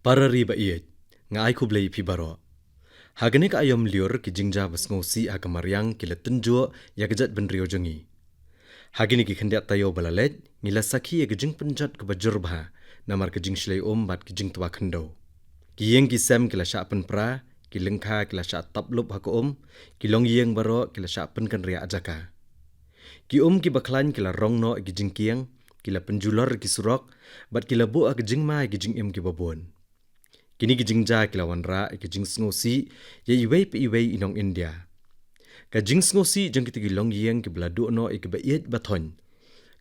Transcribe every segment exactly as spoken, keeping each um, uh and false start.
Para ri ba ïeit, nga ai khublei ïa phi baroh. Ha kane ka aïom lyiur, ki jingjia ba sngewsih ha ka mariang ki la tynjuh ïa ka jaitbynriew jong ngi. Ha kine ki khyndiat taïew ba la leit, ngi la sakhi ïa ka jingpynjot kaba jur bha namar ka jingshlei um bad ka jingtwa khyndew. Ki ïing ki sem ki la shah pynpra, ki lyngkha ki la shah tap lup ha ka um, ki longïing baroh ki la shah pynkynriah jaka. Ki um kiba khlaiñ ki la rong noh ïa ki jingkieng, ki la pynjulor ïa ki surok, bad ki la buh ha ka jingma ïa ki jingim kiba bun. Kine ki jingjia ki la wanrah ïa ka jingsngewsih ïa iwei pa iwei i nong India. Ka jingsngewsih jong kito ki longïing kiba la duh noh ïa kiba ïeit ba thoiñ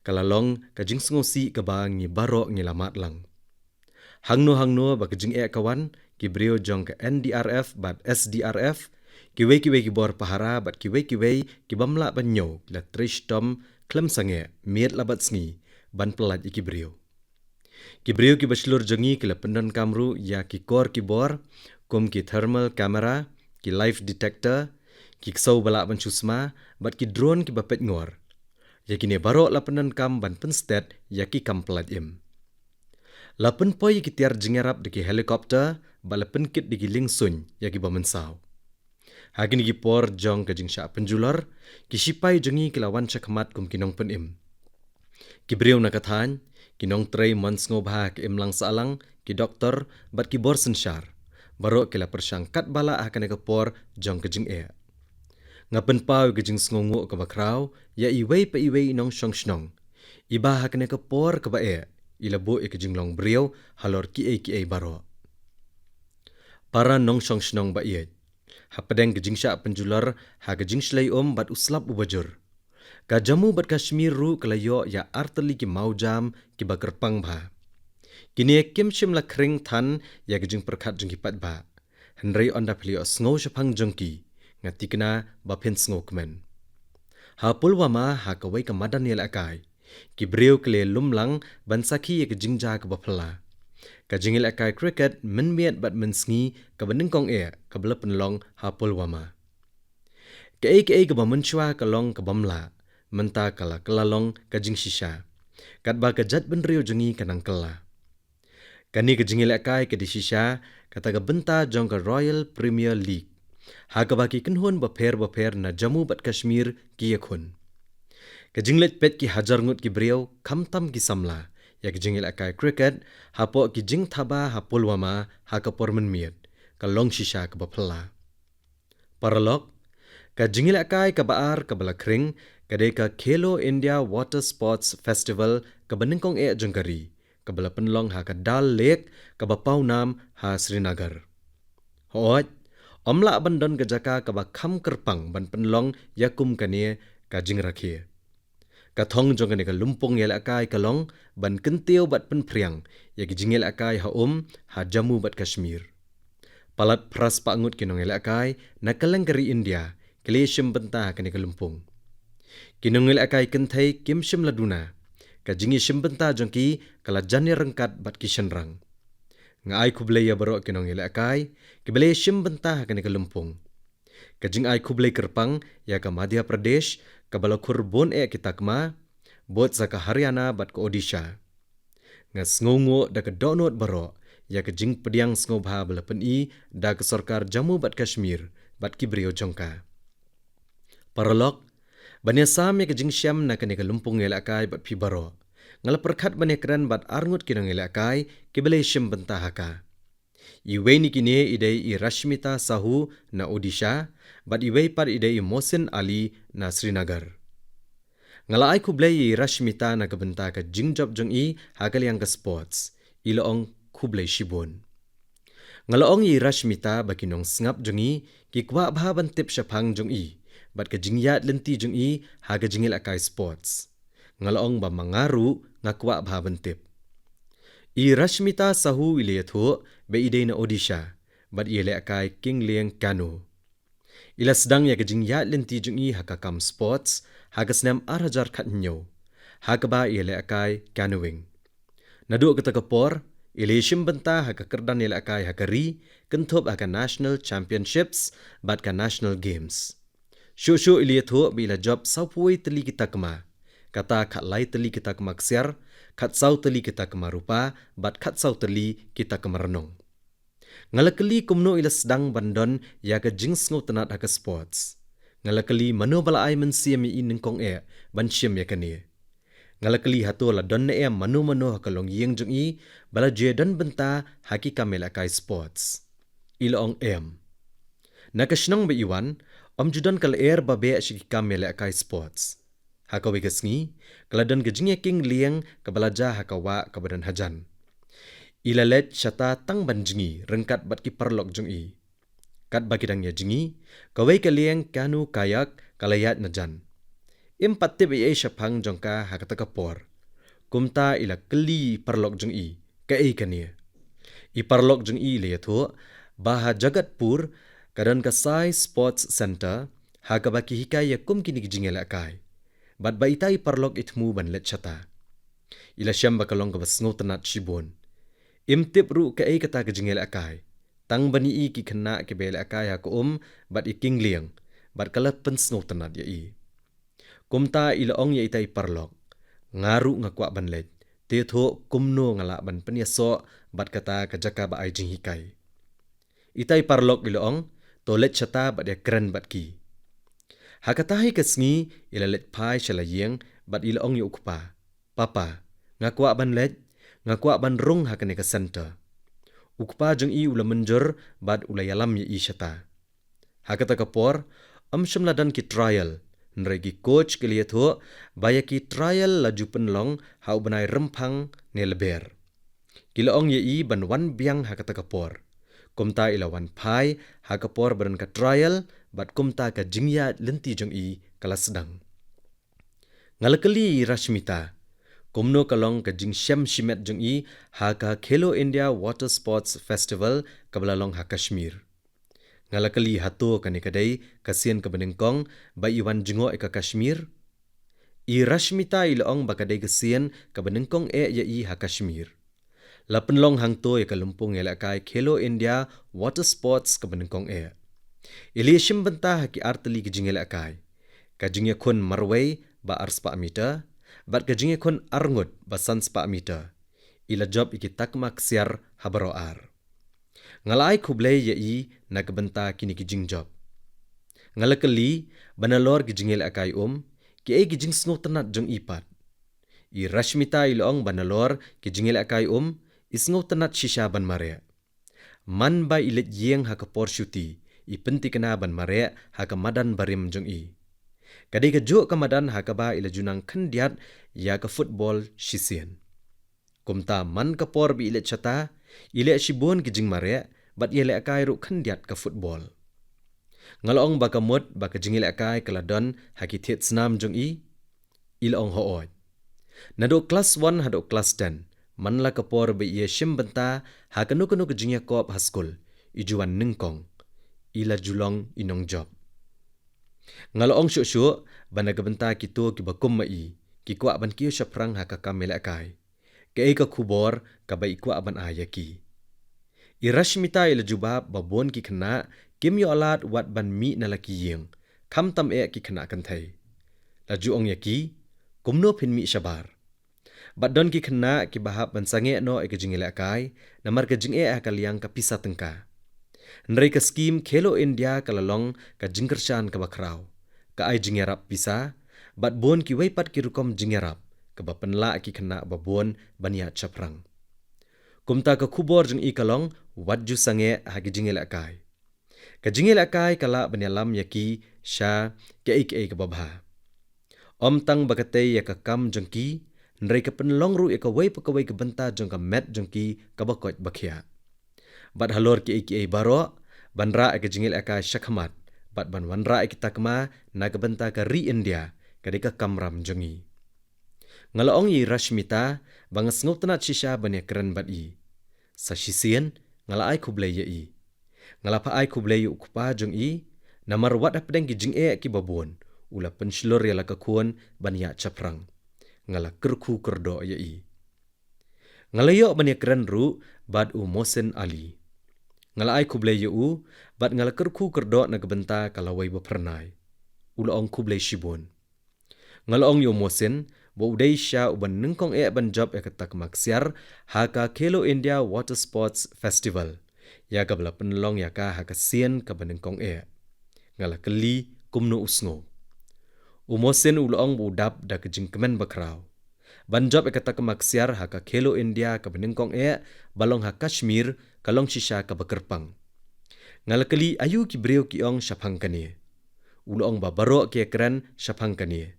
ka la long ka jingsngewsih kaba ngi baroh ngi la mad lang. Hangno hangno ba ka jingeh ka wan, ki briew jong ka N D R F bad S D R F, kiwei kiwei ki bor pahara bad kiwei kiwei ki bym lah ban ñiew, ki la trei shitom khlem sangeh, miet la bad sngi, ban pyllait ïa ki briew. Ki briew kiba shlur jong ngi ki la pyndonkam ruh ïa ki kor ki bor, kum ki thermal camera, ki lie detector, ki ksew ba lah ban shu sma, bad ki drone kiba peit ngor. Ïa kine baroh la pyndonkam ban pynstet ïa ki kam pyllait im. La pynpoi ïa ki tiar jingïarap da ki helicopter, bad la pynkit da ki liengsuiñ ïa kiba mynsaw. Ha kine ki por jong ka jingshah pynjulor, ki shipai jong ngi ki la wan shakhmat kum ki nongpynim. Ki briew na ka thaiñ, ki nongtrei mon sngewbha ha ka imlang sahlang, ki doktor, bad ki bor synshar, baroh ki la pyrshang katba lah ha kane ka por jong ka jingeh. Nga pynpaw ïa ka jingsngewnguh kaba khraw ïa iwei pa iwei i nongshong shnong, iba ha kane ka por kaba eh i la buh ïa ka jinglong briew halor kiei kiei baroh. Para nongshong shnong ba ïeit, hapdeng ka jingshah pynjulor ha ka jingshlei um bad u slap uba jur, ka Jammu bad Kashmir ruh ka la ïoh ïa ar tylli ki mawjam kiba kyrpang bha. Kine kim shym la khring than ïa ka jingpyrkhat jong ki paidbah, hynrei ynda phi la ïohsngew shaphang jong ki, nga thikna ba phin sngewkmen. Ha Pulwama, ha kawei ka madan ïalehkai, ki briew ki la lum lang ban sakhi ïa ka jingjia kaba phylla, ka jingïalehkai cricket mynmiet bad mynsngi kaba nyngkong eh kaba la pynlong ha Pulwama. Kaei kaei kaba mynshuwa ka long ka bym lah, mynta ka la kylla long ka jingshisha, katba ka jaitbynriew jong ngi ka nang kylla. Kane ka jingïalehkai ka dei shisha kata ka bynta jong ka Royal Premier League, ha kaba ki kynhun bapher bapher na Jammu bad Kashmir ki ïakhun. Ka jingleit peit ki hajar ngut ki briew, khamtam ki samla, ïa ka jingïalehkai cricket hapoh ki jingthaba ha Pulwama ha ka por mynmiet, ka long shisha kaba phylla. Paralok, ka jingïalehkai kaba ar kaba la khring ka dei ka Khelo India Water Sports Festival kaba nyngkong eh jong ka ri, kaba la pynlong ha ka Dal Lake kaba pawnam ha Srinagar. Hooid, ym lah ban don ka jaka kaba kham kyrpang ban pynlong ïa kum kane ka jingrakhe. Ka thong jong kane ka lympung ïalehkai ka long ban kyntiew bad pynphriang ïa ki jingïalehkai ha um ha Jammu bad Kashmir. Palat phra spah ngut ki nongïalehkai na kylleng ka ri India ki la ïashim bynta ha kane ka lympung. Ki nongïalehkai kynthei kim shym la duna, ka jingïashim bynta jong ki ka la jan ïaryngkat bad ki shynrang. Nga ai khublei ïa baroh ki nongïalehkai kiba la ïashim bynta ha kane ka lympung. Ka jingai khublei kyrpang ïa ka Madhya Pradesh, kaba la khur bun eh ki takma, bud sa ka Haryana bad ka Odisha. Nga sngewnguh da ka dohnud baroh ïa ka jingpdiang sngewbha ba la pyni da ka sorkar Jammu bad Kashmir bad ki briew jong ka. Paralok, ban ïasam ïa ka jingshem na kane ka lympung ïalehkai bad phi baroh, nga la pyrkhat ban ïakren bad arngut ki nongïalehkai kiba la ïashim bynta ha ka. Iwei na kine i dei i Rashmita Sahu na Odisha, bad iwei pat i dei i Mohsin Ali na Srinagar. Nga la ai khublei ïa i Rashmita na ka bynta ka jingjop jong i ha ka liang ka sports. I la ong khublei shibun. Nga la ong ïa i Rashmita ba ki nongsngap jong i ki kwah bha ban tip shaphang jong i bad ka jingïaid lynti jong i ha ka jingïalehkai sports. Nga la ong ba ma nga ruh nga kwah bha ban tip. I Rashmita Sahu i la ïathuh ba i dei na Odisha bad i ïalehkai kyngliang kano. I la sdang ïa ka jingïaid lynti jong i ha ka kam sports ha ka snem ar hajar khathynñiew, ha kaba i ïalehkai canoeing. Naduh kata ka por i la ïashim bynta ha ka kyrdan ïalehkai ha ka ri, kynthup ha ka National Championships bad ka National Games. Shuh shuh i la ïathuh ba i la jop sawphew wei tylli ki takma, kata khatlai tylli ki takma ksiar, khatsaw tylli ki takma rupa bad khatsaw tylli ki takma rnong. Nga la kylli kumno i la sdang ban don ïa ka jingsngewtynnat ha ka sports. Nga la kylli mano ba la ai mynsiem ïa i nyngkong eh ban shim ïa kane. Nga la kylli hato la don ne em mano mano ha ka longïing jong i ba la ju don bynta ha ki kam ïalehkai sports. I la ong em. Na ka shnong ba i wan, ym ju don ka lyer ba beh sha ki kam ïalehkai sports. Ha kawei ka sngi, ka la don ka jingïakieng lieng kaba la jia ha ka wah kaba don hajan. I la leit shata tang ban jngi ryngkat bad ki paralok jong i. Katba ki dang ïa jngi, kawei ka lieng canoe kayak ka la ïaid najan. Im pat tip ei ei shaphang jong ka ha kata ka por. Kumta i la kylli i paralok jong i, kaei kane. I paralok jong i i la ïathuh ba ha Jagatpur ka don ka Sai Sports Centre, ha kaba ki hikai ïa kum kine ki jingïalehkai. Bad ba ita i paralok i thmu ban leit shata. I la shem ba ka long kaba sngewtynnat shibun. Im tip ruh kaei kata ka jingïalehkai. Tang ban ïohi ki khynnah kiba ïalehkai ha ka um bad ïakieng lieng, bad ka la pynsngewtynnat ïa i. Kumta i la ong ïa ita i paralok, nga ruh nga kwah ban leit, te thuh kumno nga lah ban pynïasoh bad kata ka jaka ba ai jinghikai. Ita i paralok i la ong, to leit shata bad ïakren bad ki. Ha kata hi ka sngi, i la leit phai sha la ïing bad i la ong ïa u kpa, papa, nga kwah ban leit, nga kwah ban rung ha kane ka centre. U kpa jong i u la mynjur bad u la ïalam ïa i shata. Ha kata ka por, ym shym la don ki trial, hynrei ki coach ki la ïathuh ba ïa ki trial la ju pynlong ha u bnai Rymphang ne Lber. Ki la ong ïa i ban wan biang ha kata ka por. Kumta i la wan phai ha ka por ba don ka trial, bad kumta ka jingïaid lynti jong i ka la sdang. Nga la kylli i Rashmita, kumno ka long ka jingshem shimet jong i ha ka Khelo India Water Sports Festival kaba la long ha Kashmir. Nga la kylli hato kane ka dei ka sien kaba nyngkong ba i wan jngoh ïa ka Kashmir. I Rashmita i la ong ba ka dei ka sien kaba nyngkong eh ïa i ha Kashmir. La pynlong hangto ïa ka lympung ïalehkai Khelo India Water Sports kaba nyngkong eh. I la ïashim bynta ha ki artylli ki jingïalehkai. Ka jingïakhun marwei ba arspah meter, bad ka jingïakhun arngut ba sanspah meter. I la jop ïa ki takma ksiar ha baroh ar. Nga la ai khublei ïa i na ka bynta kine ki jingjop. Nga la kylli, ba nalor ki jingïalehkai um, kiei ki jingsngewtynnat jong i pat. I Rashmita i la ong ba nalor ki jingïalehkai um, i sngewtynnat shisha ban mareh. Man ba i leit ïing ha ka por shuti, i pyntikna ban mareh ha ka madan barim jong i. Ka dei kajuh ka madan ha kaba i la ju nang khyndiat ïa ka football shisien. Kumta man ka por ba i leit shata, i leh shibun ki jingmareh, bad ïalehkai ruh khyndiat ka football. Nga la ong ba ka mut ba ka jingïalehkai ka la don ha ki thied snam jong i, i la ong hooid. Naduh klas one haduh klas ten, man la ka por ba i ïashim bynta ha kano kano ka jingïakop ha skul, i ju wan nyngkong, i la ju long i nongjop. Nga la ong shuh shuh ba na ka bynta kito kiba kum ma i, ki kwah ban kiew shaphrang ha ka kam ïalehkai. Kaei ka khubor kaba i kwah ban ai ïa ki. I Rashmita i la jubab ba bun ki khynnah kim ïoh lad wat ban mih na la ki ïing, khamtam eh ki khynnah kynthei. La ju ong ïa ki, kumno phin mih shabar. Bad don ki khynnah kiba hap ban sangeh noh ïa ka jingïalehkai, namar ka jingeh ha ka liang ka pisa tyngka. Hynrei ka skim Khelo India ka la long ka jingkyrshan kaba khraw. Ka ai jingïarap pisa, bad bun kiwei pat ki rukom jingïarap, kaba pynlah ki khynnah ba bun ban ïaid shaphrang. Kumta ka khubor jong i ka long, wat ju sangeh ha ki jingïalehkai. Ka jingïalehkai ka lah ban ïalam ïa ki sha kiei kiei kaba bha. Ym tang ba ka tei ïa ka kam jong ki, hynrei ka pynlong ruh ïa kawei pa kawei ka bynta jong ka met jong ki kaba koit ba khiah. Bad halor kiei kiei baroh, ban rah ïa ka jingïalehkai shakhmat, bad ban wanrah ïa ki takma na ka bynta ka ri India, ka dei ka kamram jong i. Nga la ong ïa i Rashmita ba nga sngewtynnat shisha ban ïakren bad i. Sa shisien, nga la ai khublei ïa i. Nga la phah ai khublei ïa u kpa jong i, namar wat hapdeng ki jingeh kiba bun, u la pynshlur ïa la ka khun ban ïaid shaphrang. Nga la kyrkhu kyrdoh ïa i. Nga la ïoh ban ïakren ruh bad u Mohsin Ali. Nga la ai khublei ïa u, bad nga la kyrkhu kyrdoh na ka bynta ka lawei ba phyrnai. U la ong khublei shibun. Nga la ong ïa u Mohsin, ba u dei shisha uba nyngkong eh ban jop ïa ka takma ksiar, ha ka Khelo India Water Sports Festival. ïa kaba la pynlong ïa ka ha ka sien kaba nyngkong eh. Nga la kylli kumno u sngew. U Mohsin u la ong ba u dap da ka jingkmen bakhraw. Ban jop ïa kata ka maksiar ha ka Khelo India kaba nyngkong eh, ba long ha Kashmir, ka long shisha kaba kyrpang. Nga la kylli aïu ki briew ki ong shaphang kane. U la ong ba baroh ki ïakren shaphang kane.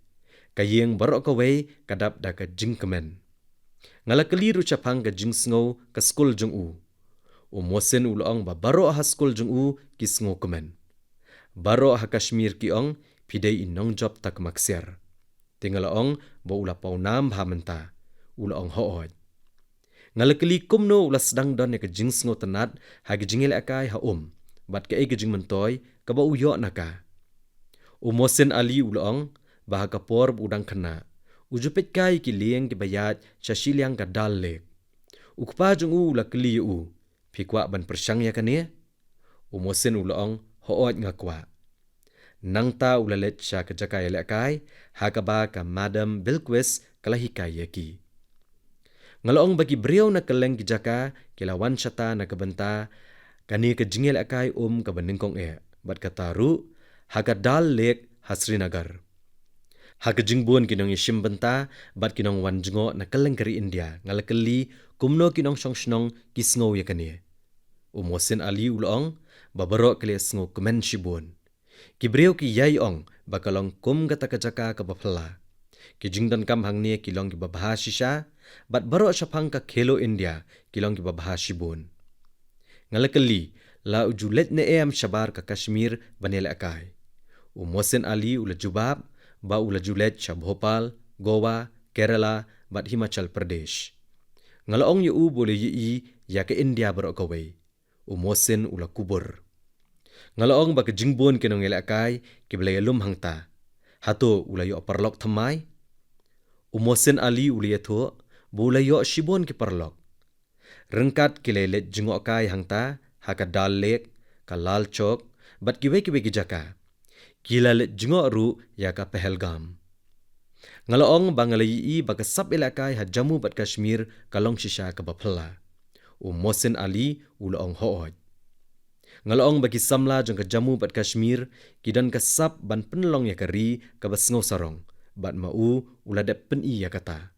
Ka ïing baroh kawei ka dap da ka jingkmen. Nga la kylli ruh shaphang ka jingsngew ka skul jong u. U Mohsin u la ong ba baroh ha skul jong u ki sngewkmen. Baroh ha Kashmir ki ong phi dei i nongjop ta ka maksiar. Te nga la ong ba u la pawnam bha mynta. U la ong hooid. Nga la kylli kumno u la sdang don ïa ka jingsngewtynnat ha ka jingïalehkai ha um, bad kaei ka jingmyntoi kaba u ïoh na ka. U Mohsin Ali u la ong ba ha ka por ba u dang khynnah, u ju peit kai ki lieng kiba ïaid sha shiliang ka Dal Lake. U kpa jong u u la kylli ïa u, phi kwah ban pyrshang ïa kane? U Mohsin u la ong, hooid nga kwah. Nangta u la leit sha ka jaka ïalehkai ha kaba ka Madam Bilquis ka la hikai ïa ki. Nga la ong ba ki briew na kylleng ki jaka ki la wan shata na ka bynta kane ka jingïalehkai um kaba nyngkong eh, bad kata ruh ha ka Dal Lake ha Srinagar. Ha ka jingbun ki nongïashim bynta bad ki nongwan jngoh na kylleng ka ri India, nga la kylli kumno ki nongshong shnong ki sngew ïa kane. U Mohsin Ali u la ong ba baroh ki la sngewkmen shibun. Ki briew ki ïai ong ba ka long kum kata ka jaka kaba phylla. Ki jingdonkam hangne ki long kiba bha shisha, bad baroh shaphang ka Khelo India ki long kiba bha shibun. Nga la kylli, la u ju leit ne em shabar ka Kashmir ban ïalehkai? U Mohsin Ali u la jubab ba u la ju leit sha Bhopal, Goa, Kerala, bad Himachal Pradesh. Nga la ong ïa u ba u la ïohi ïa ka India baroh kawei. U Mohsin u la kubur. Nga la ong ba ka jingbun ki nongïalehkai kiba la ïalum hangta, hato u la ïoh paralok thymmai? U Mohsin Ali u la ïathuh ba u la ïoh shibun ki paralok. Ryngkat ki la leit jngoh kai hangta ha ka Dal Lake, ka Lal Chowk, bad kiwei kiwei ki jaka. Ki la leit jngoh ruh ïa ka Pahalgam. Nga la ong ba nga la ïohi ba ka sap ïalehkai ha Jammu bad Kashmir ka long shisha kaba phylla. U Mohsin Ali u la ong hooid. Nga la ong ba ki samla jong ka Jammu bad Kashmir ki don ka sap ban pynlong ïa ka ri kaba sngewsarong, bad ma u u la dep pyni ïa kata.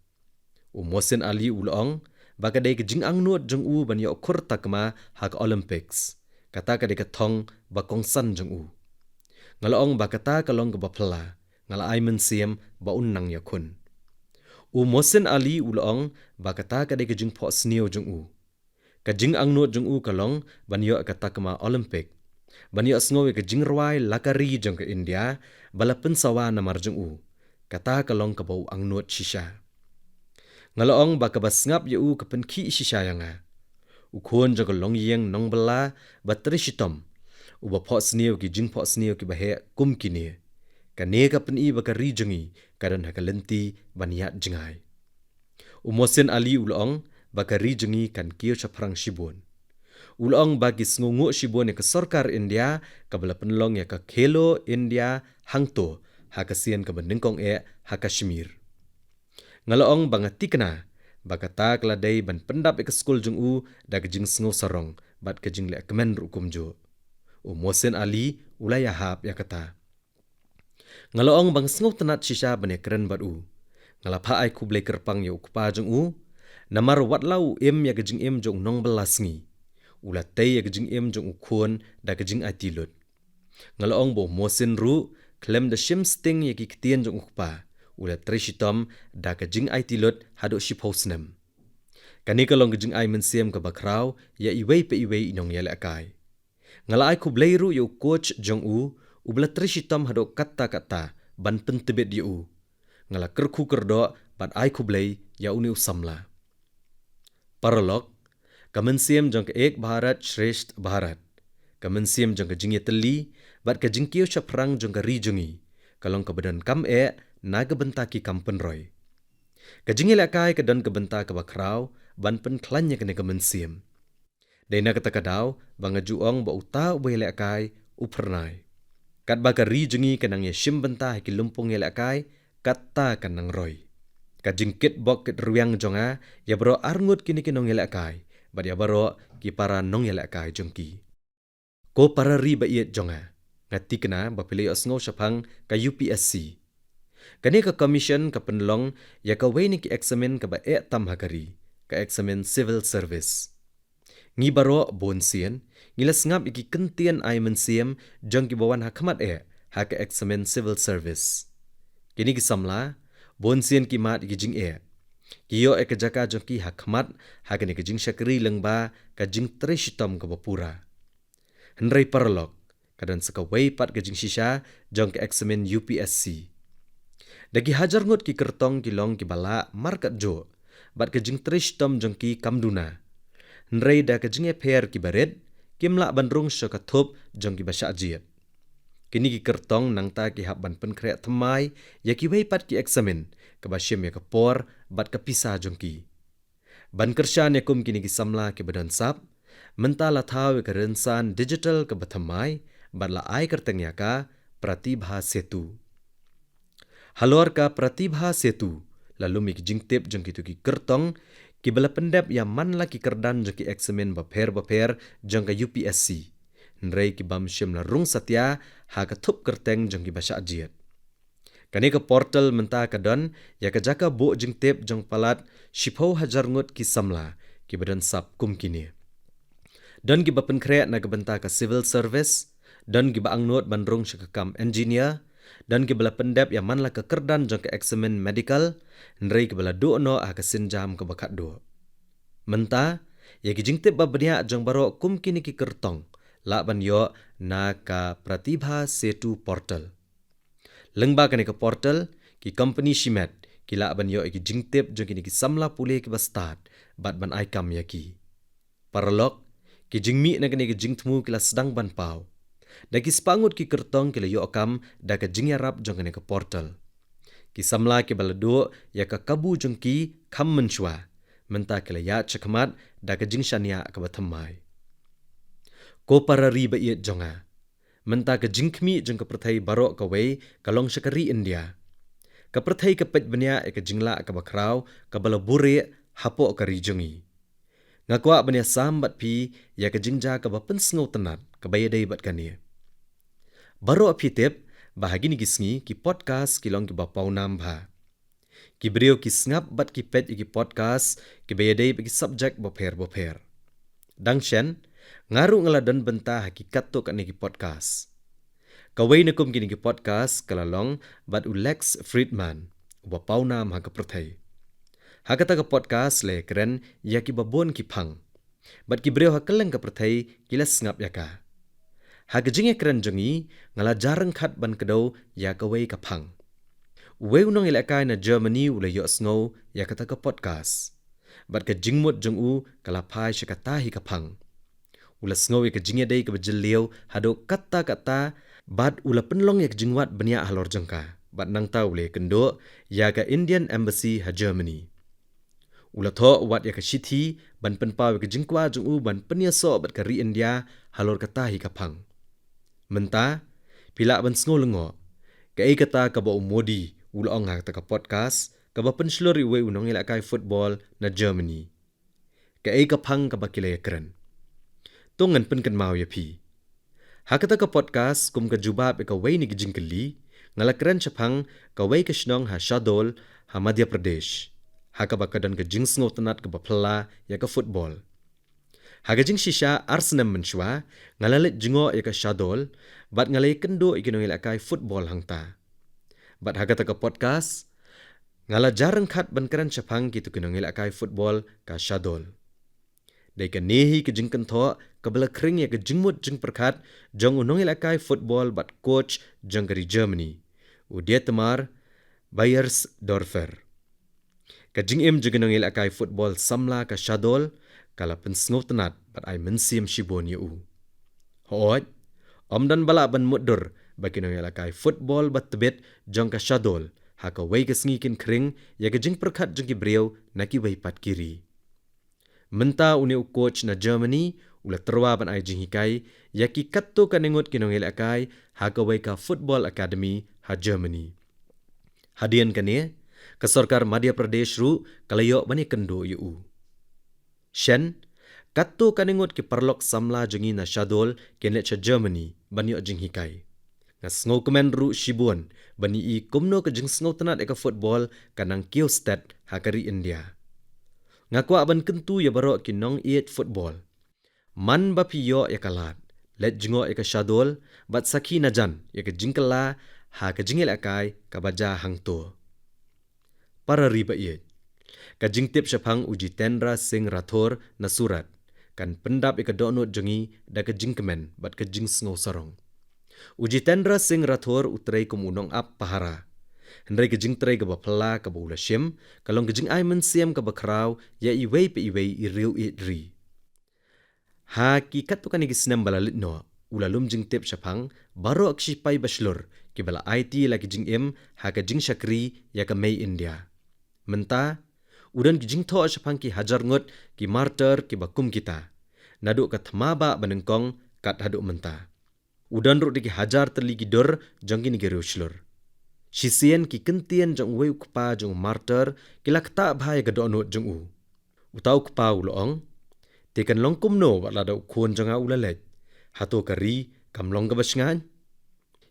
U Mohsin Ali u la ong ba ka dei ka jingangnud jong u ban ïoh khur takma ha ka Olympics. Kata ka dei ka thong ba kongsan jong u. Nga la ong ba kata ka long kaba phylla, nga la ai mynsiem ba un nang ïakhun. U Mohsin Ali u la ong ba kata ka dei ka jingphohsniew jong u. Ka jingangnud jong u ka long ban ïoh ka takma Olympic, ban ïohsngew ïa ka jingrwai la ka ri jong ka India ba la pynsawa namar jong u. Kata ka long kaba u angnud shisha. Nga la ong ba kaba sngap ïa u ka pynkhih shisha ïa nga. U khun jong ka longïing nongbylla ba trei shitom, uba phohsniew ki jingphohsniew kiba heh kum kine. Kane ka pyni ba ka ri jong ngi ka don ha ka lynti ban ïaid jngai. U Mohsin Ali u la ong ba ka ri jong ngi kan kiew shaphrang shibun. U la ong ba ki sngewnguh shibun ïa ka sorkar India kaba la pynlong ïa ka Khelo India hangto ha ka sien kaba nyngkong eh ha Kashmir. Nga la ong ba nga thikna ba kata ka la dei ban pyndap ïa ka skul jong u da ka jingsngewsarong bad ka jingleh kmen ruh kumjuh. U Mohsin Ali u la ïahap ïa kata. Nga la ong ba nga sngewtynnat shisha ban ïakren bad u. Nga la phah ai khublei kyrpang ïa u kpa jong u, namar wat la u im ïa ka jingim jong u nongbylla sngi, u la tei ïa ka jingim jong u khun da ka jingaiti lut. Nga la ong ba u Mohsin ruh khlem da shim sting ïa ki ktien jong u kpa, u la trei shitom da ka jingaiti lut haduh shiphew snem. Kane ka long ka jingai mynsiem kaba khraw ïa iwei pa iwei i nongïalehkai. Nga la ai khublei ruh ïa u coach jong u, uba la trei shitom haduh katta katta ban pyntbit ïa u. Nga la kyrkhu kyrdoh bad ai khublei ïa une u samla. Paralok, ka mynsiem jong ka Ek Bharat Shreshtha Bharat, ka mynsiem jong ka jingïatylli bad ka jingkiew shaphrang jong ka ri jong ngi, ka long kaba donkam eh na ka bynta ki kam pynroi. Ka jingïalehkai ka don ka bynta kaba khraw ban pynkhlaiñ ïa kane ka mynsiem. Dei na kata ka daw ba nga ju ong ba uta uba ïalehkai u phyrnai. Katba ka ri jong ngi ka nang ïashim bynta ha ki lympung ïalehkai, katta ka nang roi. Ka jingkit bok kit rwiang jong nga ïa baroh arngut kine ki nongïalehkai bad ïa baroh ki para nongïalehkai jong ki. Ko para ri ba ïeit jong nga, nga thikna ba phi la ïohsngew shaphang ka U P S C. Kane ka commission ka pynlong ïa kawei na ki eksamin kaba eh tam ha ka ri, ka eksamin civil service. Ngi baroh bun sien ngi la sngap ïa ki kyntien ai mynsiem jong kiba wan ha khmat eh ha ka eksamin civil service. Kine ki samla bun sien ki mad ïa ki jingeh, ki ïoh ïa ka jaka jong ki ha khmat ha kane ka jingshakri lyngba ka jingtrei shitom kaba pura. Hynrei paralok, ka don sa kawei pat ka jingshisha jong ka eksamin U P S C. Da ki hajar ngut ki kyrtong ki long kiba lah markatjuh, bad ka jingtrei shitom jong ki kam duna. Hynrei da ka jingïapher kiba rit, kim lah ban rung sha ka thup jong kiba shah jied. Kine ki kyrtong nangta ki hap ban pynkhreh thymmai ïa kiwei pat ki eksamin, kaba shim ïa ka por bad ka pisa jong ki. Ban kyrshan ïa kum kine ki samla kiba don sap, mynta la thaw ïa ka rynsan digital kaba thymmai, bad la ai kyrteng ïa ka Pratibha Setu. Halor ka Pratibha Setu, la lum ïa ki jingtip jong kito ki kyrtong kiba la pyndep ïa man la ki kyrdan jong ki eksamin bapher bapher jong ka U P S C. Hynrei ki bym shym la rung satia ha ka thup kyrteng jong kiba shah jied. Kane ka portal mynta ka don ïa ka jaka buh jingtip jong palat shiphew hajar ngut ki samla kiba don sap kum kine. Don kiba pynkhreh na ka bynta ka civil service, don kiba angnud ban rung sha ka kam engineer, don kiba la pyndep ïa man la ka kyrdan jong ka eksamin medical, hynrei kiba la duh noh ha ka sienjam kaba khatduh. Mynta, ïa ki jingtip ba bniah jong baroh kum kine ki kyrtong lah ban ïoh na ka Pratibha Setu portal. Lyngba kane ka portal, ki kompani shimet ki lah ban ïoh ïa ki jingtip jong kine ki samla pule kiba stad bad ban ai kam ïa ki. Paralok, ki jingmih na kane ka jingthmu ki la sdang ban paw. Da ki spah ngut ki kyrtong ki la ïoh kam da ka jingïarap jong kane ka portal. Ki samla kiba la duh ïa ka kabu jong ki kham mynshuwa, mynta ki la ïaid shakhmat da ka jingshaniah kaba thymmai. Ko para ri ba ïeit jong nga, mynta ka jingkhmih jong ka pyrthei baroh kawei ka long sha ka ri India. Ka pyrthei ka peit bniah ïa ka jinglah kaba khraw kaba la buhrieh hapoh ka ri jong ngi. Nga kwah ban ïasam bad phi ïa ka jingjia kaba pynsngewtynnat kaba ïadei bad kane. Baroh phi tip ba ha kine ki sngi ki podcast ki long kiba pawnam bha. Ki briew ki sngap bad ki peit ïa ki podcast kiba ïadei bad ki subject bapher bapher. Dang shen, nga ruh nga la don bynta ha ki katto katne ki podcast. Kawei na kum kine ki podcast ka la long bad u Lex Fridman, uba pawnam ha ka pyrthei. Ha kata ka podcast la ïakren ïa kiba bun ki phang. Bad ki briew ha kylleng ka pyrthei ki la sngap ïa ka. Ha ka jingïakren jong ngi, nga la jar ryngkhat ban kdew ïa kawei ka phang. Uwei u nongïalehkai na Germany u la ïohsngew ïa kata ka podcast. Bad ka jingmut jong u ka la phai sha kata hi ka phang. U la sngew ïa ka jingïadei kaba jylliew haduh katta katta, bad u la pynlong ïa ka jingwad bniah halor jong ka. Bad nangta u la ïakynduh ïa ka Indian Embassy ha Germany. U la thoh wat ïa ka shithi ban pynpaw ïa ka jingkwah jong u ban pynïasoh bad ka ri India halor kata hi ka phang. Mynta, phi lah ban sngew lyngngoh kaei kata kaba u Modi u la ong ha kata ka podcast kaba pynshlur ïa uwei u nongïalehkai football na Germany. Kaei ka phang kaba ki la ïakren. To ngan pynkynmaw ïa phi. Ha kata ka podcast, kum ka jubab ïa kawei na ki jingkylli, nga la kren shaphang kawei ka shnong ha Shahdol, ha Madhya Pradesh, ha kaba ka don ka jingsngewtynnat kaba phylla ïa ka football. Ha ka jingshisha ar snem mynshuwa, nga la leit jngoh ïa ka Shahdol, bad nga la ïakynduh ïa ki nongïalehkai football hangta. Bad ha kata ka podcast, nga la jar ryngkhat ban kren shaphang kito ki nongïalehkai football ka Shahdol. Dei kane hi ka jingkynthoh kaba la khring ïa ka jingmut jingpyrkhat jong u nongïalehkai football bad coach jong ka ri Germany, u Dietmar Beiersdorfer. Ka jingim jong u nongïalehkai football samla ka Shahdol ka la pynsngewtynnat bad ai mynsiem shibun ïa u. Hooid, ym don ba lah ban mutdur ba ki nongïalehkai football ba tbit jong ka Shahdol ha kawei ka sngi kin khring ïa ka jingpyrkhat jong ki briew na kiwei pat ki ri. Mynta une u coach na Germany u la tyrwa ban ai jinghikai ïa ki katto katne ngut ki nongïalehkai ha kawei ka football academy ha Germany. Hadien kane, ka sorkar Madhya Pradesh ruh ka la ïoh ban ïakynduh ïa u. Shen, Katto katne ngut ki paralok samla jong ngi na Shahdoll kin leit sha Germany ban ïoh jinghikai. Nga sngewkmen ruh shibun ban ïohi kumno ka jingsngewtynnad ïa ka football ka nang kiew stet ha ka ri India. Nga kwah ban kyntu ïa baroh ki nongïeit football, man ba phi ïoh ïa ka lad, leit jngoh ïa ka Shahdoll bad sakhi najan ïa ka jingkylla ha ka jingïalehkai kaba jia hangto. Para ri ba ïeit, ka jingtip shaphang u Jitendra Singh Rathore na Surat kan pyndap ïa ka dohnud jong ngi da ka jingkmen bad ka jingsngewsarong. U Jitendra Singh Rathore u trei kum u nongap pahara, hynrei ka jingtrei kaba phylla kaba u la shim ka long ka jingai mynsiem kaba khraw ïa iwei pa iwei i riew ïeit ri. Ha ki katto katne ki snem ba la leit noh, u la lum jingtip shaphang baroh ki shipai ba shlur kiba la aiti la ki jingim ha ka jingshakri ïa ka mei India. Mynta u don ki jingthoh shaphang ki hajar ngut ki martyr kiba kum kita, naduh ka thma bah ba nyngkong kat haduh mynta. U don ruh da ki hajar tylli ki dur jong kine ki riew shlur. Shisien ki kyntien jong uwei u kpa jong u martyr ki la ktah bha ïa ka dohnud jong u. Uta u kpa u la ong, te kan long kumno wat lada u khun jong nga u la leit? Hato ka ri kam long kaba shngaiñ?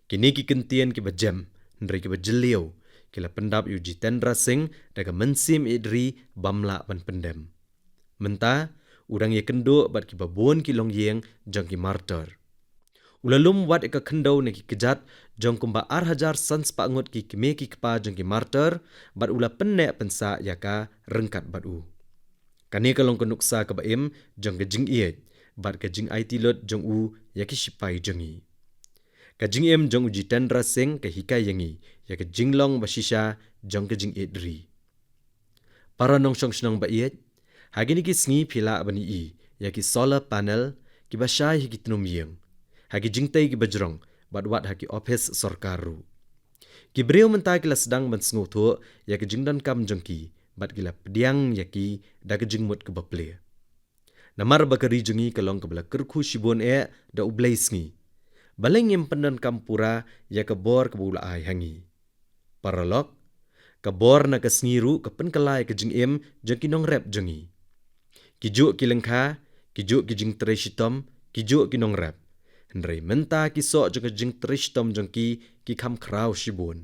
Kine ki kyntien kiba jem, hynrei kiba jylliew, ki la pyndap ïa u Jitendra Singh da ka mynsiem ïeit ri bym lah ban pyndem. Mynta u dang ïakynduh bad kiba bun ki longïing jong ki martyr. U la lum wat ïa ka khyndew na ki kjat jong kumba ar hajar san spah ngut ki kmie ki kpa jong ki martyr, bad u la pynneh pynsah ïa ka ryngkat bad u. Kane ka long ka nuksa kaba im jong ka jingïeit bad ka jingaiti lut jong u ïa ki shipai jong ngi. Ka jingim jong u Jitendra Singh ka hikai ïa ngi ïa ka jinglong ba shisha jong ka jingïeit ri. Para nongshong shnong ba ïeit, ha kine ki sngi phi lah ban ïohi ïa ki solar panel kiba shai ha ki tnum ïing, ha ki jingtei kiba jrong, bad wat ha ki ophis sorkar ruh. Ki briew mynta ki la sdang ban sngewthuh ïa ka jingdonkam jong ki bad ki la pdiang ïa ki da ka jingmut kaba plie. Namar ba ka ri jong ngi ka long kaba la kyrkhu shibun eh da U Blei sngi, balei ngim pyndonkam pura ïa ka bor kaba u la ai ha ngi? Paralok, ka bor na ka sngi ruh ka pynkylla ïa ka jingim jong ki nongrep jong ngi. Ki juh ki lyngkha, ki juh ki jingtrei shitom, ki juh ki nongrep. Hynrei mynta ki soh jong ka jingtrei shitom jong ki ki kham khraw shibun.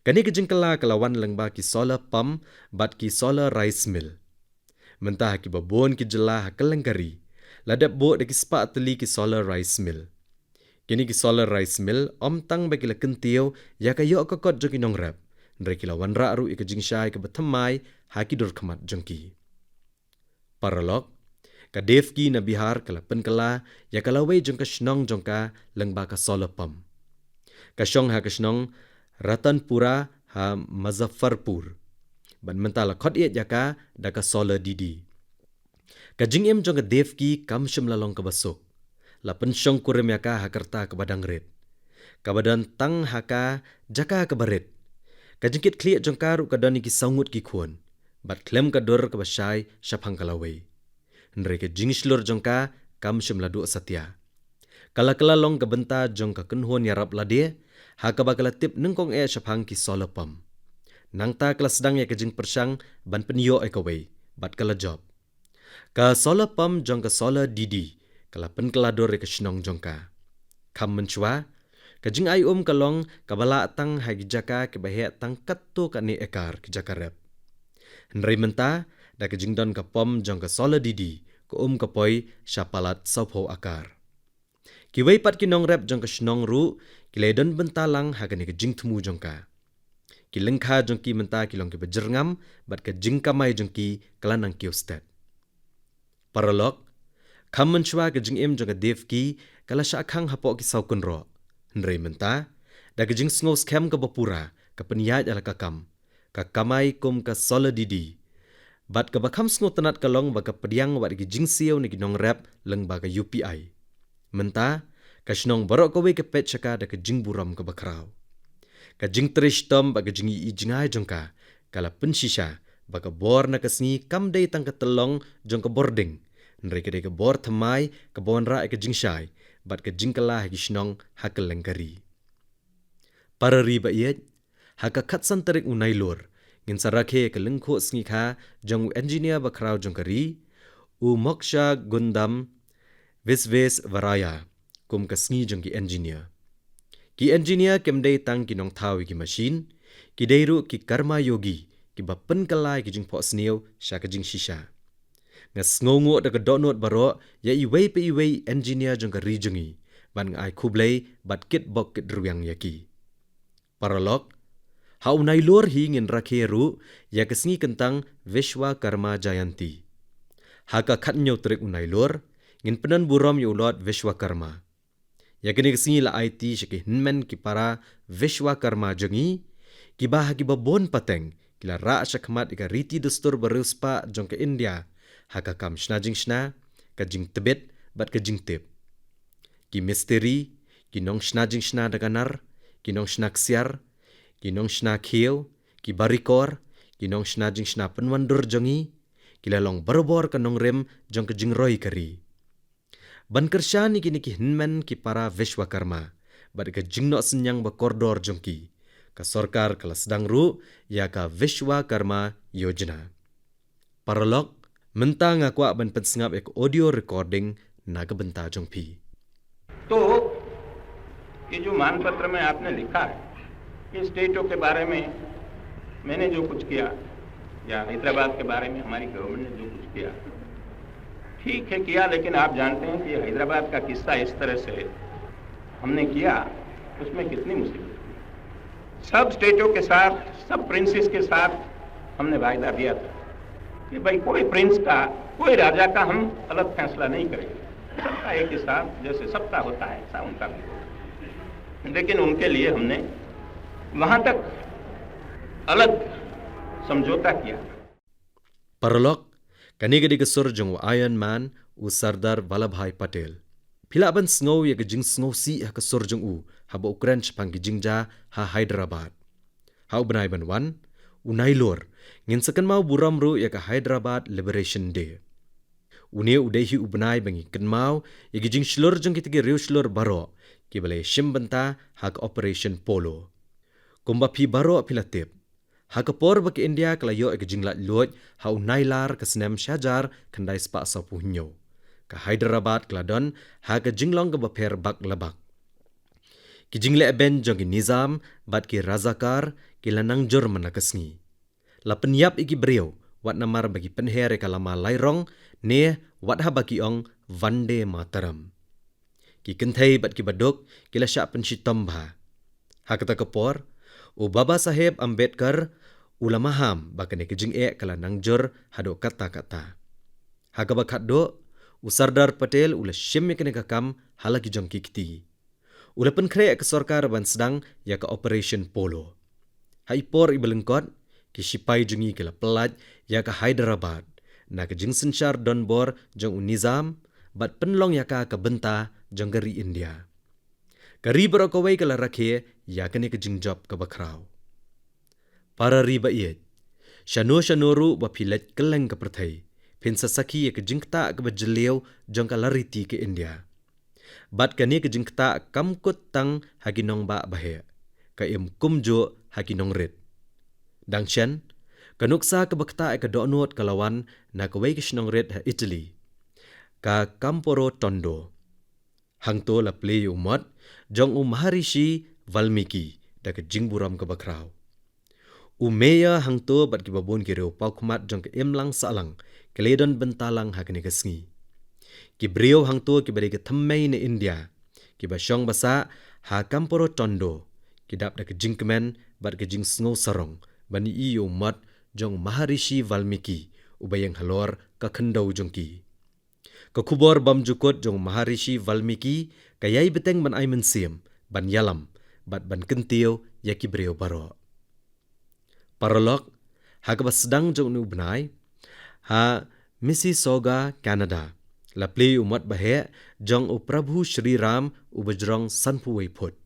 Kane ka jingkylla ka la wan lyngba ki solar pump bad ki solar rice mill. Mynta ha kiba bun ki jylla ha kylleng ka ri la dep buh da ki spah tylli ki solar rice mill. Kine ki solar rice mill ym tang ba ki la kyntiew ïa ka ïoh ka kot jong ki nongrep, hynrei ki la wanrah ruh ïa ka jingshai kaba thymmai ha ki dur khmat jong ki. Paralok, ka DEWKI na Bihar ka la pynkylla ïa ka lawei jong ka shnong jong ka lyngba ka solar pump. Ka shong ha ka shnong Ratanpura ha Muzaffarpur. Bad mynta la khot ïeit ïa ka da ka solar DD. Ka jingim jong ka DEWKI kam shym la long kaba suk. La pynshong kurim ïa ka ha ka rta kaba dang rit, kaba don tang ha ka jaka kaba rit. Ka jingkitkhlieh jong ka ruh ka don ïa ki saw ngut ki khun, bad khlem ka dur kaba shai shaphang ka lawei. Hynrei ka jingshlur jong ka kam shym la duh satia. Ka la kylla long ka bynta jong ka kynhun ïarap lade, ha kaba ka la tip nyngkong eh shaphang ki solar pump. Nangta ka la sdang ïa ka jingpyrshang ban pynïoh ïa kawei, bad ka la jop. Ka solar pump jong ka solar DD ka la pynkylla dur ïa ka shnong jong ka. Kham mynshuwa, ka jingai um ka long kaba lah tang ha ki jaka kiba heh tang katto katne ekar ki jaka rep. Hynrei mynta, da ka jingdon ka pump jong ka solar DD, ka um ka poi sha palat sawphew akar. Kiwei pat ki nongrep jong ka shnong ruh ki la ïadon bynta lang ha kane ka jingthmu jong ka. Ki lyngkha jong ki mynta ki long kiba jyrngam, bad ka jingkamai jong ki ka la nang kiew stet. Paralok, kham mynshuwa ka jingim jong ka DEWKI ka la shah khang hapoh ki saw kynroh. Hynrei mynta, da ka jingsngew skhem kaba pura, ka pynïaid ïa la ka kam, ka kamai kum ka solar DD. Bad kaba kham sngewtynnat ka long ba ka pdiang wat ïa ki jingsiew na ki nongrep lyngba ka UPI. Mynta, ka shnong baroh kawei ka peit sha ka da ka jingburom kaba khraw. Ka jingtrei shitom bad ka jingïohi jngai jong ka, ka la pynshisha ba ka bor na ka sngi kam dei tang ka tyllong jong ka bording, hynrei ka dei ka bor thymmai kaba wanrah ïa ka jingshai bad ka jingkylla ha ki shnong ha kylleng ka ri. Para ri ba ïeit, ha ka khatsan tarik u Nailur, ngin sa rakhe ïa ka lyngkhuh sngi kha jong u engineer ba khraw jong ka ri, U Moksha Gundam Visvesvaraya kum ka sngi jong ki engineer. Ki engineer kim dei tang ki nongthaw ïa ki machine, ki dei ruh ki karma yogi, kiba pynkylla ïa ki jingphohsniew sha ka jingshisha. Nga sngewnguh da ka dohnud baroh ïa iwei pa iwei engineer jong ka ri jong ngi, bad nga ai khublei bad kitbok kitrwiang ïa ki. Paralok, ha u Nailur hi ngin rakhe ruh ïa ka sngi kyntang Vishwakarma Jayanti. Ha ka khathynñiew tarik u Nailur, ngin pyndonburom ïa u Lord Vishwakarma. Ïa kane ka sngi la aiti sha ki hynmen ki para Vishwakarma jong ngi, kiba ha kiba bun pateng ki la rah shakhmat ïa ka riti dustur bariewspah jong ka India, ha ka kam shna jingshna, ka jingtbit bad ka jingtip. Ki mistiri, ki nongshna jingshna da ka nar, ki nongshna ksiar, ki nongshna khiew, ki barikor, ki nongshna jingshna pynwandur jong ngi, ki la long barabor ka nongrim jong ka jingroi ka ri. Ban kyrshan ïa kine ki hynmen ki para Vishwakarma bad ka jingnoh synñiang ba kordor jong ki, ka sorkar ka la sdang ruh ïa ka Vishwakarma Yojana. Paralok, mynta nga kwah ban pynsngap ïa ka audio recording na ka bynta jong phi. तो ये जो मान पत्र में आपने लिखा है, ये स्टेटों के बारे में मैंने जो कुछ किया या हैदराबाद के बारे में हमारी गवर्नमेंट ने जो कुछ किया, ठीक है किया, लेकिन आप जानते हैं कि ये हैदराबाद का किस्सा इस तरह से हमने किया, उसमें कितनी मुसीबत हुई। सब स्टेटों के साथ, सब प्रिंसेस के साथ हमने वायदा दिया था कि भाई, कोई प्रिंस का, कोई राजा का हम अलग फैसला नहीं करेंगे। सबका एक हिसाब, जैसे सबका होता है, ऐसा उनका भी होगा। लेकिन उनके लिए हमने वहां तक अलग समझौता किया। Paralok, kane ka dei ka sur jong u Iron Man, u Sardar Vallabhbhai Patel. Phi lah ban sngew ïa ka jingsngewsih ha ka sur jong u, haba u kren shaphang ki jingjia ha Hyderabad. Ha u bnai ban wan, u Nailur, ngin sa kynmaw burom ruh ïa ka Hyderabad Liberation Day. Une u dei hi u bnai ba ngi kynmaw ïa ki jingshlur jong kita ki riewshlur baroh, kiba la ïashim bynta ha ka Operation Polo. Kumba phi baroh phi la tip, ha ka por ba ka India ka la ïoh ïa ka jinglaitluid ha u Nailar ka snem shihajar khyndai spah sawphew hynñiew, ka Hyderabad ka la don ha ka jinglong kaba pher bak la bak. Ki jingleh beiñ jong ki Nizam bad ki Razakar ki la nang jur man la ka sngi. La pynïap ïa ki briew, wat namar ba ki pynher ïa ka lama lai rong, ne wat haba ki ong Vande Mataram. Ki kynthei bad ki baduk ki la shah pynshitom bha. Ha kata ka por, u Baba Saheb Ambedkar u la maham ba kane ka jingeh ka la nang jur haduh katta katta. Ha kaba khatduh, u Sardar Patel u la shim ïa kane ka kam ha la ki jong ki kti. U la pynkhreh ïa ka sorkar ban sdang ïa ka Operation Polo. Ha i por iba lyngkot, ki shipai jong ngi ki la pyllait ïa ka Hyderabad na ka jingsynshar donbor jong u Nizam, bad pynlong ïa ka ka bynta jong ka ri India. Ka ri baroh kawei ka la rakhe ïa kane ka jingjop kaba khraw. Para ri ba ïeit, shano shano ruh ba phi leit kylleng ka pyrthei, phin sa sakhi ïa ka jingktah kaba jylliew jong ka lariti ka India. Bad kane ka jingktah kam kut tang ha ki nongbah baheh, ka im kumjuh ha ki nongrit. Dang shen, ka nuksa kaba ktah ïa ka dohnud ka la wan na kawei ka shnong rit ha Italy, ka Camporotondo. Hangto la plie ïa u mot jong u Maharishi Valmiki da ka jingburom kaba khraw. U mayor hangto bad kiba bun ki riew paw khmat jong ka imlang sahlang ki la don bynta lang ha kane ka sngi. Ki briew hangto kiba dei ka thymmei na India, kiba shong ba sah ha Camporotondo, ki dap da ka jingkmen bad ka jingsngew sarong ban ïohi ïa u mot jong u Maharishi Valmiki, uba ïeng halor ka khyndew jong ki. Ka khubor bymjukut jong u Maharishi Valmiki ka ïai bteng ban ai mynsiem, ban ïalam bad ban kyntiew ïa ki briew baroh. Paralok, ha kaba sdang jong une u bnai, ha Mississauga, Canada, la plie ïa u mot baheh jong u Prabhu Shri Ram uba jrong sanphew wei phut.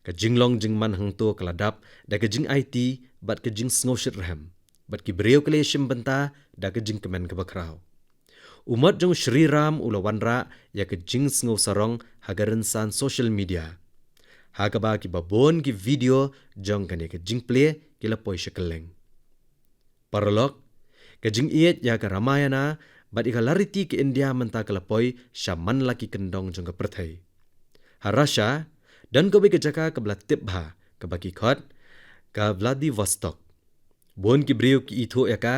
Ka jinglong jingman hangto ka la dap da ka jingaiti bad ka jingsngew shitrhem, bad ki briew ki la ïashim bynta da ka jingkmen kaba khraw. U mot jong u Shri Ram u la wanrah ïa ka jingsngew sarong ha ka rynsan social media, ha kaba kiba bun ki video jong kane ka jingplie ki la poi sha kylleng. Paralok, ka jingïeit ïa ka Ramayana Bad ïa ka lariti ka India mynta ka la poi sha man la ki kyndong jong ka pyrthei. Ha Russia, don kawei ka jaka kaba la tip bha, kaba ki khot ka Vladivostok. Bun ki briew ki ithuh ïa ka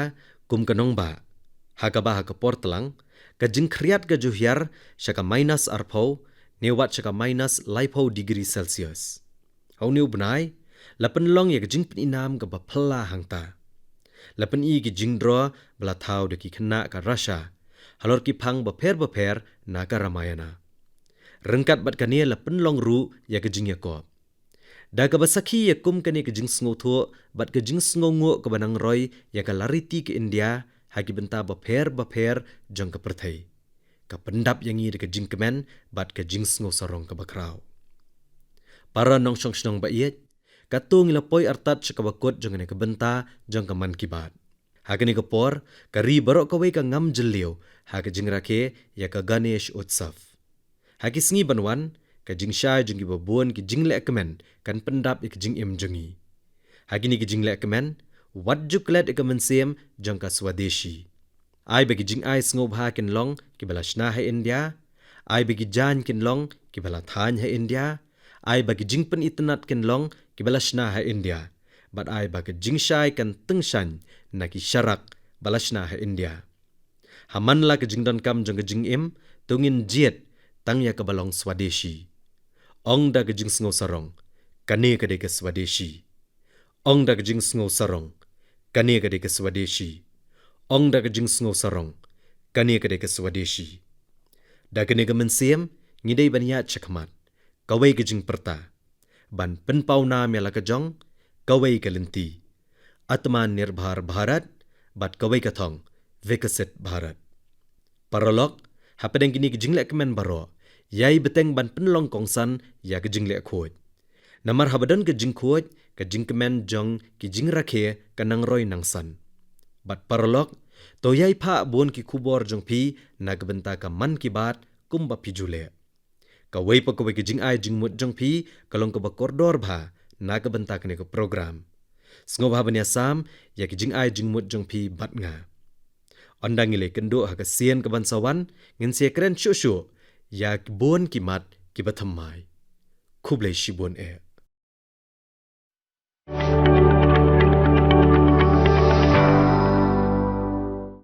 kum ka nongbah, ha kaba ha ka por tlang, ka jingkhriat ka ju hiar sha ka minus arphew, ne wat sha ka minus laiphew degree Celsius. Ha une u bnai, la pynlong ïa ka jingpynim kaba phylla hangta. La pyni ki jingdro ba la thaw da ki khynnah ka Russia, halor ki phang bapher bapher na ka Ramayana. Ryngkat bad kane la pynlong ruh ïa ka jingïakop. Da kaba sakhi ïa kum kane ka jingsngewthuh, bad ka jingsngewnguh kaba nang roi ïa ka lariti ka India, ha ki bynta bapher bapher jong ka pyrthei, ka pyndap ïa ngi da ka jingkmen bad ka jingsngewsarong kaba khraw. Para nongshong shnong ba ïeit, katto ngi la poi artat sha kaba kut jong kane ka bynta jong ka Mann Ki Baat. Ha kane ka por, ka ri baroh kawei ka ngam jylliew ha ka jingrakhe ïa ka Ganesh Utsav. Ha ki sngi ban wan, ka jingshai jong kiba bun ki jinglehkmen kan pyndap ïa ka jingim jong ngi. Ha kine ki jinglehkmen, wat ju klet ïa ka mynsiem jong ka Swadeshi. Ai ba ki jingai sngewbha kin long kiba la shna ha India. Ai ba ki jaiñ kin long kiba la thaiñ ha India. Ai ba ki jingpynitynnad kin long kiba la shna ha India. Bad ai ba ka jingshai kan tyngshaiñ na ki sharak ba la shna ha India. Ha man la ka jingdonkam jong ka jingim, to ngin jied tang ïa kaba long Swadeshi. Ong da ka jingsngewsarong, kane ka dei ka Swadeshi. Ong da ka jingsngewsarong, kane ka dei ka Swadeshi. Ong da ka jingsngewsarong, kane ka dei ka Swadeshi. Da kane ka mynsiem, ngi dei ban ïaid shakhmat, kawei ka jingpyrta, ban pynpaw nam ïa la ka jong kawei ka lynti, Atmanirbhar Bharat, bad kawei ka thong, Viksit Bharat. Paralok, hapdeng kine ki jinglehkmen baroh, ïai bteng ban pynlong kongsan ïa ka jingleh khuid. Namar haba don ka jingkhuid, ka jingkmen jong ki jingrakhe ka nang roi nang san. Bad paralok, to ïai phah bun ki khubor jong phi na ka bynta ka Mann Ki Baat kumba phi ju leh. Kawei pa kawei ka jingai jingmut jong phi ka long kaba kordor bha na ka bynta kane ka program. Sngewbha ban ïasam ïa ki jingai jingmut jong phi bad nga. Ynda ngi la ïakynduh ha ka sien kaban sa wan, ngin sa ïakren shuh shuh ïa ki bun ki mat kiba thymmai. Khublei shibun eh.